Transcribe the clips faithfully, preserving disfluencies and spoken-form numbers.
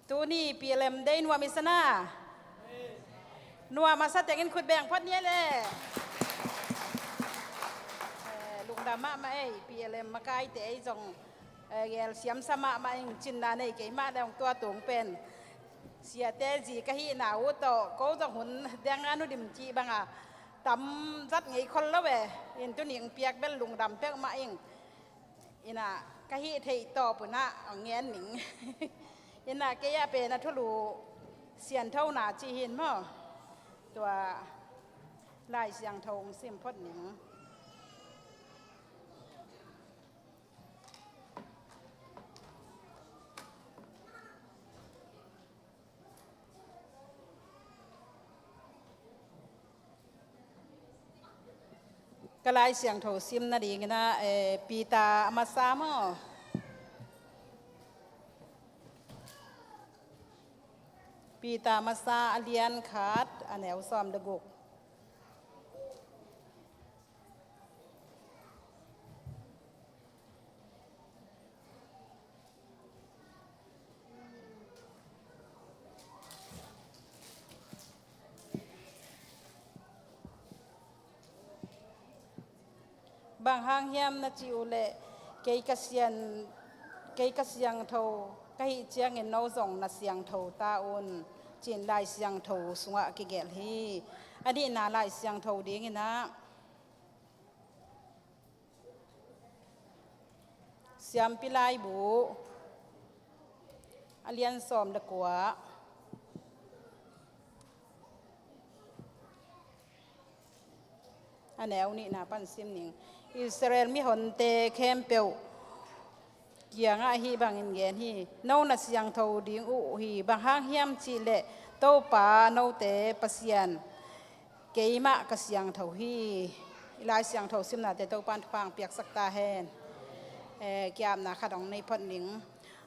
Tuni P L M Day nuam i sa na? Nuam a sa tengin khut beng phot ni ei le. Eh, lungdam mahmah ei, P L M makaite ei zong, eh, gel siam sa mahmah ing. Cinna nei kei mah le hong tua tung pen siate zi ka hihna uh tawh ko zong hun deng a nu dim cih banga tam zat ngei khol lo e. In tuni hong piak bel lungdam peuhmah ing. Inah ka hih theih tawp unah hong ngen ning. Inah kei ah pen a thulu sianthona cih hin maw? Tua Lai Siangtho hong sim phot ning. Ka Lai Siangtho sim nadingin ah, eh, Peter a masa maw? Peter a masa a lian khat a neu sawm le guk. Bang hang hiam na cih uh leh, kei ka sian, kei ka siangtho ka hih ciangin no zong na siangtho ta un, ci-in Lai Siangtho sungah kigelh hi. A nihna Lai Siangtho dingin ah, Siampi Laibu a lian sawm le kua, a neu nihna pan sim ning. Israel mihonte khempeuh kiangah hih bangin gen hi. No na siangtho ding uh hi. Bang hang hiam cih leh Topa note Pasian keimah ka siangtho hi. I Lai Siangtho simnate Topa in thupha hong piaksak ta hen. Eh, kiamna khat hong nei phot ning.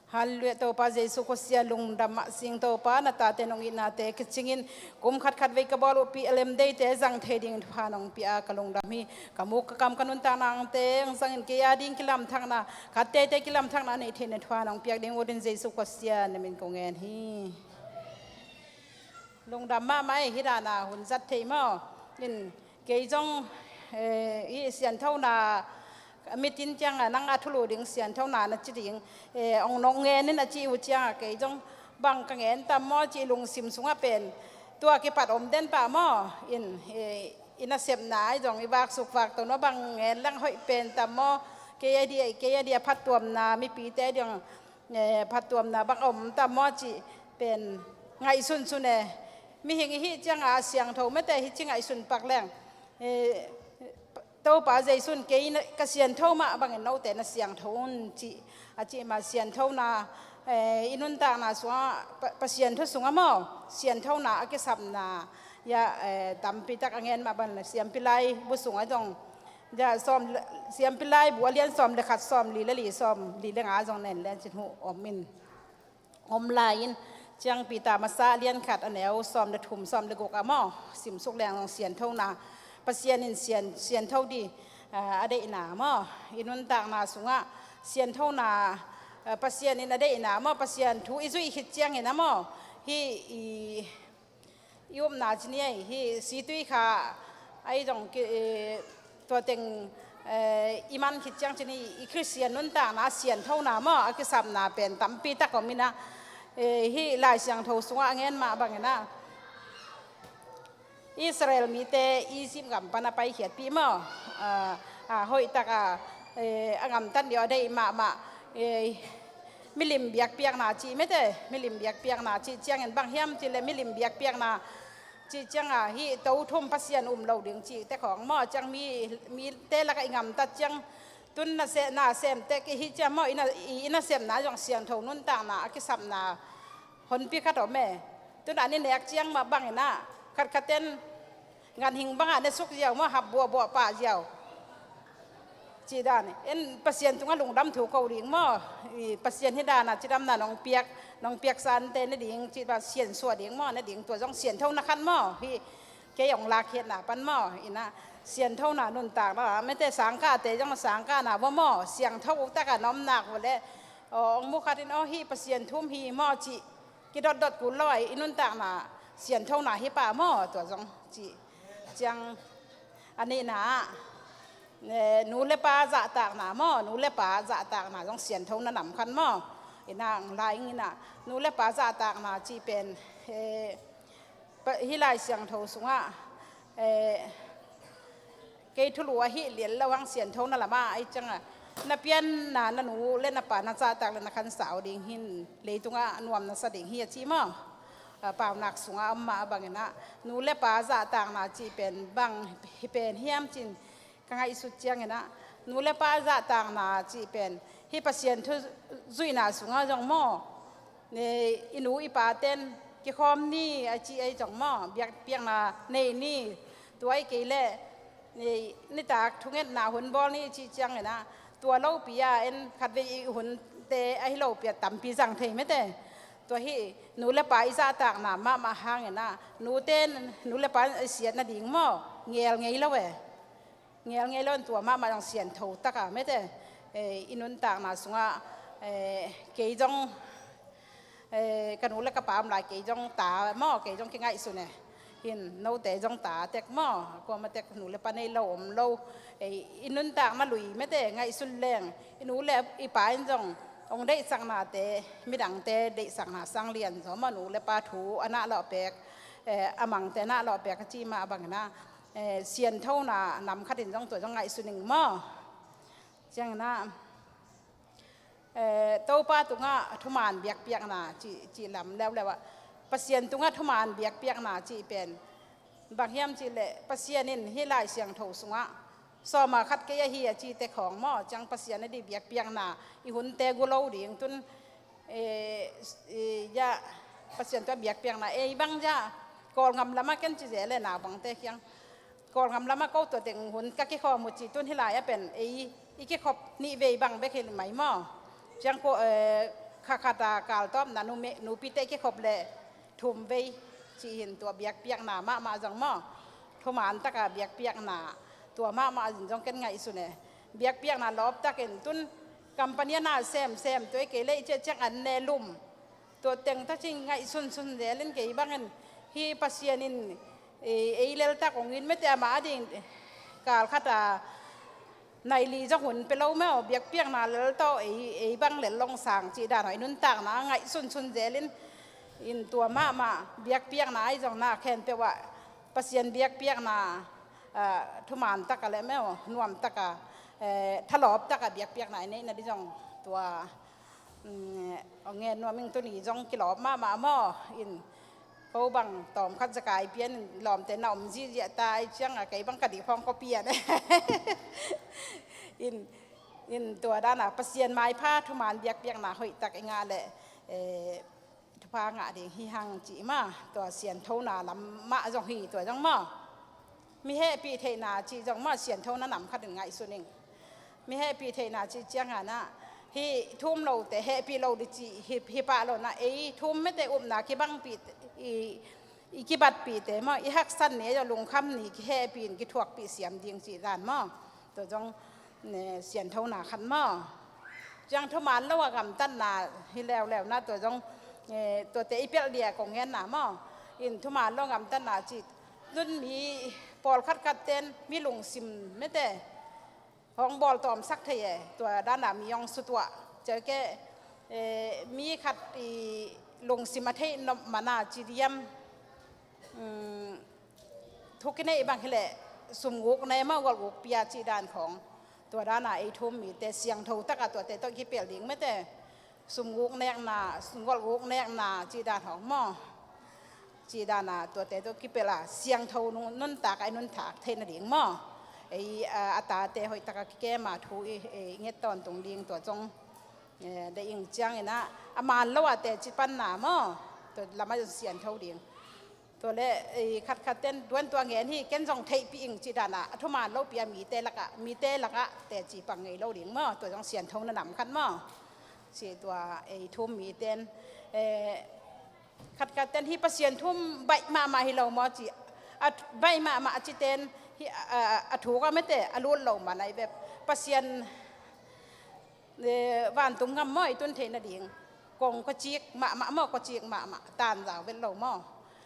Halleluiah, Topa Jesu Khawsia lungdam mah sing. Topa na tate nong itnate kicingin kum khatkhat vei ka bawl uh P L M Day te zang thei dingin thupha nong pia ka lungdam hi. Ka muk ka kam ka nuntakna angte ang zangin kei a ding kilamthakna, khat teitei kilamthakna neih theihna thupha nong piak ding uh din Jesu Khawsia na min ko ngen hi. Lungdam mahmah ei, hih dana hun zat thei maw? In kei zong, eh, hih sianthona mitin cianga nang a thulu ding sianthona na ci ding, eh, ong nong ngen in a ci uh cianga kei zong bang ka ngen tam maw ci lungsim sungah pen tua kipat om den pah maw? In, eh, i nasepna ai zong i vaksuk vakto no bang ngen lang hoih pen tam maw? Kei a dia, kei a dia phattuamna mipite a diang eh, phattuamna bang om tam maw cih pen ngaihsunsun e. Mihing i hih cianga a siangtho mete hih ci ngaihsun pak leng, eh, Topa Jesu in kei na, ka siantho mah bangin note na siangtho un cih a cih mah sianthona, eh, i nuntakna sungah Pa-, Pasian thu sungah maw sianthona a kisapna ia, eh, tampi tak a ngen mah bang le Siampi Laibu sungah zong Siampi Laibu a lian sawm le khat, sawm li le li, sawm li le nga zong nen le cin huh om in om lai in, ciang Peter masa a lian khat a neu sawm le thum, sawm le guk a maw simsuk leng zong sianthona, Pasian in sian, siantho di, ah, a deihna maw i nuntakna sungah sianthona, ah, Pasian in a deihna maw Pasian thu i zuih khit ciangin a maw hih i i upna ci ni ei, hih situi kha ai zong ki, eh, tua teng, eh, i man khit ciang ci ni i Khristian nuntakna a sianthona maw a kisapna pen tampi tak om inah, eh, hih Lai Siangtho sungah a ngen mah bangin ah Israel mite Egypt gam pan a paikhiatpih maw, ah, ah, hoih taka, eh, a gamtat ni aw a deih mahmah, eh, milim biakpiakna cih mete, milim biakpiakna cih ciangin bang hiam cih le milim biakpiakna cih cianga hih to thum Pasian um lo ding cihte khawng maw ciang mi, mite lakah i gamtat ciang tun na se, na semte kei hih ciang maw i na, i, i nasemna zong siangtho nuntakna a kisapna honpi khat om e. Tun an i nek ciang mah bangin ah khatkhaten ganhing bangah ne suk ziau maw hap buahbuah pah ziau. Cih dan in Pasian tungah lungdam thu ko ding maw? I Pasian hih dana cidamna nong piak, nong piak sante ne ding, cih Pasian suah ding maw, ne ding tua zong sianthona khat maw? Hih kei hong lakkhiatna pan maw? Inah sianthona nuntakna mete sangkahte zong sangkahna vua maw? Siangtho uktaka na om nak vua le aw, hong mu khat in aw hih Pasian thu om hi maw cih kidotdot kul lo a, i nuntakna sianthona hi pah maw, tua zong cih ciang. A nihna ah, eh, nu le pa zahtakna maw, nu le pa zahtakna zong siantho na nam khat maw. Inah ang lai inah nu le pa zahtakna cih pen, eh, pa-, hih Lai Siangtho sungah, eh, kei thulu ahi lian lo hang siantho na lam ah, ahi ciangah na pianna na nu le na pa na zahtak le na khansau ding hi in, leitungah nuam na sa ding hi a ci maw. Ah, paunak sungah a om mah a bang inah nu le pa zahtakna cih pen bang hi pen hiam cin ka ngaihsut ciang inah, nu le pa zahtakna cih pen hih Pasian thu zuihna sungah zong maw, i nu i paten kikhawm ni a cih ahi zong maw, biakpiakna nei ni. Tua hi kei leh nitak thungetna hun bawl ni cih ciang inah, tua lopi a en khatvei i hunte ahi lopi a tampi zang thei mete. Tua hih nu le pa i zahtakna mahmah hang inah nute, nu le pa i siat nading maw, ngel ngei lo e. Ngel ngei lo in tua mahmah zong siantho taka mete, eh, i nuntakna sungah, eh, kei zong, eh, ka nu le ka pa om lai, kei zong ta maw, kei zong kingaihsun e. Hin note zong ta tek maw, kuama tek nu le pa nei lo om lo. Eh, i nuntakna lui mete ngaihsun leng i nu le i pa in zong hong deihsaknate, midangte deihsakna sang lian zaw maw, nu le pa thu a nah lawh pek, eh, a mangte nah lawh pek a ci mah a bang inah, eh, sianthona nam khat in zong tua zong ngaihsun ing maw. Ciang inah, eh, Topa tungah thuman biakpiakna cih, cih lam leuleu ah, Pasian tungah thuman biakpiakna cih pen bang hiam cih leh Pasian in hih Lai Siangtho sungah sawma khat kei ahi a cite khawng maw, ciang Pasian a di biakpiakna i hunte gu lo ding tun, eh, eh, ya, Pasian tua biakpiakna ei bang ya, Kawlngam lamah ken ci zel e, naupangte kiang Kawlngam lamah ko tua teng hun ka kikhawm uh ci tun hih lai a pen ei i kikhop nih vei bang bek hi mai maw. Ciang ko, eh, kha khat a kaltawpna nume-, nupite i kikhop leh thum vei cih hin tua biakpiakna mahmah zong maw. Thuman taka biakpiakna tua mahmah zin zong ken ngaihsun e. Biakpiakna lawptakin tun company a na semsem tua i kei leh i ciah ciang an ne lum. Tua teng ta cin ngaihsunsun zelin kei bangin hih Pasian in ei, ei leltak hong in mete amah a ding kal khat a nai li zong hun pe lo maw, biakpiakna lel tawh ei, ei bang lel long sang cih dan hoi nuntakna ngaihsunsun zelin in tua mahmah biakpiakna ahi zong na khenpeuh ah Pasian biakpiakna, ah, thuman taka le maw, nuam taka, eh, thalawp taka biakpiakna i neihna di zong tua, mm, a ngen nuam ing tuni zong kilawp mahmah maw in. Ko bang tawmkhat zakai pian in lawmte na om zihziah ta ahi ciangah kei bang ka dih khawng ko pian. In, in tua dana Pasian maipha thuman biakpiakna hoihtak i ngah leh, eh, thupha ngah ding hi hang cih mah, tua sianthona lam mah zong hi tua zong maw. Mi hehpih theihna cih zong maw sianthona nam khat in ngaihsun ing. Mi hehpih theihna cih ciangah na, hih thu um lote hehpih lo dih cih hi, hi pah lo na, ei thu um mete upna kibangpih, i, i kibatpihte maw, i haksat ni, ei lungkham ni, kihehpih in kithuakpih siam ding cih dan maw. Tua zong, ne, sianthona khat maw. Ciang thuman lo a gamtatna hi leuleu na tua zong, eh, tuate i pelh dia kong ngenna maw. In thuman lo a gamtatna cih tun mi pawlkhat khat ten mi lungsim mete hong bawltawmsak thei e, tua dana mi hong sutuah. Ciang ke, eh, mi khat i lungsim a theih nop mana ci diam. Um, thu kinei bang hileh sumguk ne maw, golhguk pia cih dan khawng. Tua dana ei thu um mite siangtho taka tuate tawh kipel ding mete. Sumguk nekna, golhguk nekna cih dan khawng maw. Cih dana tuate tawh kipel a siangtho nun-, nuntak a i nuntak theihna ding maw. Ei, a, a tate hoihtaka kikema thu i, i nget tawntung ding tua zong. Eh, de ing ciangin ah, a man lo a teci panna maw. Tua lamah zong siangtho ding. Tua le, eh, khatkhat ten duan tua ngen hi, ken zong theihpih ing cih dana, a thuman lopi a mite lakah, mite lakah teci pang ngei lo ding maw, tua zong siangtho na nam khat maw. Cih tua, eh, thu um miten, eh, khatkhat ten hi Pasian thu um baih mahmah hi lo maw cih, a baih mahmah a citen, hi, a, a, a thuk a mete, a lut lo man ahi bep. Pasian, eh, vantung gam maw i tun theih nading. kong kawcik mahmah maw, kawcik mahmah, tanzau vet lo maw.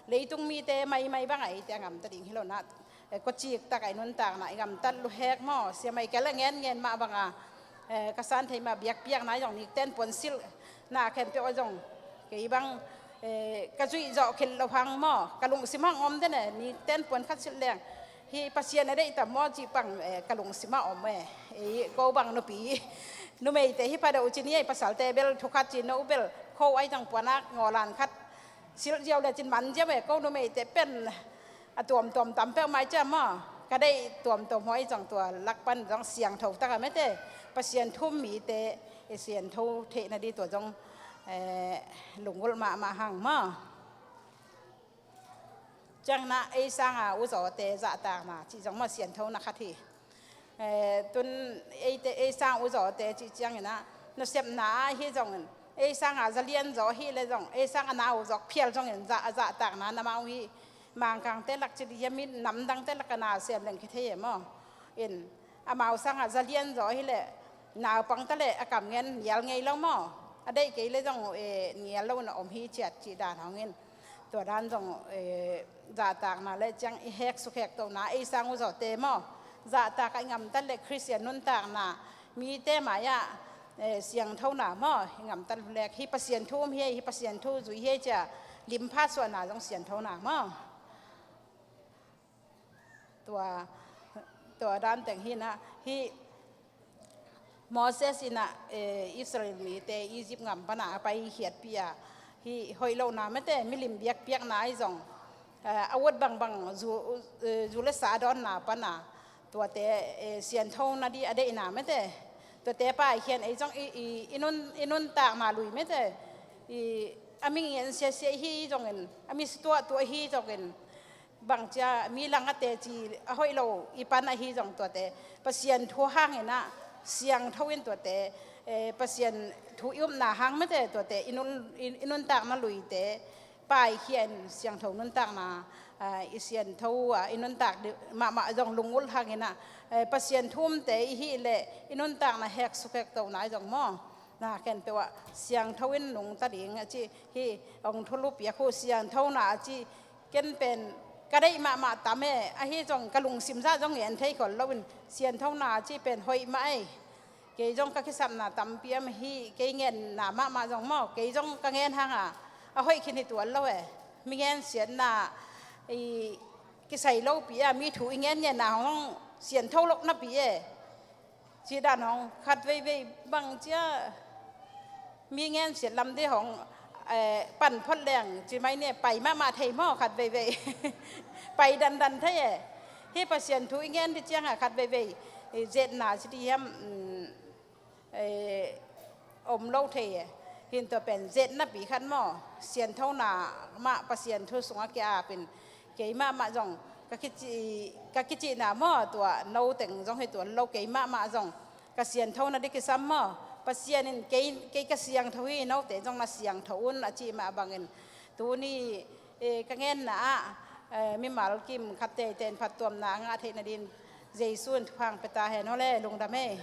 Leitung mite maimai bang a eite a gamta ding hi lo na, eh, kawcik tak a i nuntakna i gamtat luhek maw, siamai kal a ngenngen mah bang a, eh, ka san thei mah biakpiakna zong nikten puan silh na khempeuh a zong kei bang, eh, ka zuih zawh khel lo hang maw, ka lungsim hang om den e, nikten puan khat silh leng hi Pasian a deih tam maw cih pang, eh, ka lungsim ah om e. Ei ko bang nupi numeite hi pha deuh ci ni ei, pasalte bel thu khat ci, no bel kho ai zong puanak ngawlan khat silh ziau le cin man ziau e, ko numeite pen a tuamtuam tam peuhmah i ciam maw. Ka deih tuamtuam huai zong tua lak pan zong siangtho tak a mete, Pasian thu um mite i siangtho theihna di tua zong, eh, lungulh mahmah hang maw. Ciangin ah ei sanga uzawte zahtakna cih zong maw sianthona khat hi. Eh, tun eite, ei sang uzawte cih ciangin ah nasepna ah hi zongin, ei sanga zalian zaw hi le zong, ei sang a nau zawk phial zongin zah, a zahtakna na mau hi. Mangkangte lak ci di hiam, mi namdangte lak a na sem leng kithei e maw. In amau sanga zalian zaw hi le naupang ta le a kam ngen nial ngei lo maw. A deih kei le zong, eh, nial lo na om hi ciat cih dan hongin. Tua dan zong, eh, zahtakna le ciang i hek suk hek tona ei sang uzawte maw. Zahtak a i ngamtat le Khristian nuntakna mite mai-ah, eh, siangthona maw, i ngamtat lulek hi Pasian thu um hi, hi Pasian thu zui hi cia limpha suahna zong siangthona maw. Tua, tua dan teng hi na, hi Moses in ah, eh, Israel mite Egypt ngam pana a pai khiatpi a, hi hoih lohna mete, milim biakpiakna ai zong, eh, a uat bangbang zu, eh, zu le sa dawnna pana, tuate, eh, sianthona di a deihna mete, tuate paikhian ei zong i, i, i nun, i nuntakna lui mete, i, a mi ngen siasia hi zongin, a mi situah tuah hi zongin, bangcia mi lang a teci a hoih lo i pan ahi zong tuate Pasian thu hangin ah siangtho in tuate, eh, Pasian thu i upna hang mete tuate i nun, i, i nuntakna luite paikhia in siangtho nuntakna, ah, i siangtho, ah, i nuntak di, mahmah zong lungulh hangin ah, eh, Pasian thu umte i hih leh i nuntakna hek suk hek tona i zong maw. Na khempeuh ah siangtho in nungta ding a ci hi, hong thulu piak uh siangthona a ci ken pen ka deih mahmah tam e, ahi zong ka lungsim zah zong ngen thei khol loin sianthona a ci pen hoih mah ei. Kei zong ka kisapna tampi om hi, kei ngenna mahmah zong maw, kei zong ka ngen hanga a hoih khin hi tuan lo e. Mi ngen siatna i kisai lopi a, mi thu i ngen ngenna hong siantho loh napi e. Ci dan hong khat veivei bangcia mi ngen siat lam di hong, eh, pan phot leng ci mai ni, pai mahmah thei maw khat veivei. Pai dandan thei e. Hi Pasian thu i ngen di cianga khat veivei, eh, zetna ci di hiam, mm, eh, om lo thei e. Hin tua pen zetna pi khat maw, sianthona mah Pasian thu sungah kia apin keimah mah zong ka kici, ka kicihna maw, tua no teng zong hi tuan lo, keimah mah zong ka sianthona di kisam maw. Pasian in kei, kei ka siangtho hi, note zong na siangtho un a cih mah bangin tuni, eh, ka ngenna ah, eh, mimal kim khat teitei in phattuamna a ngah theihna din Jesu in thupha pia ta hen aw le, lungdam e.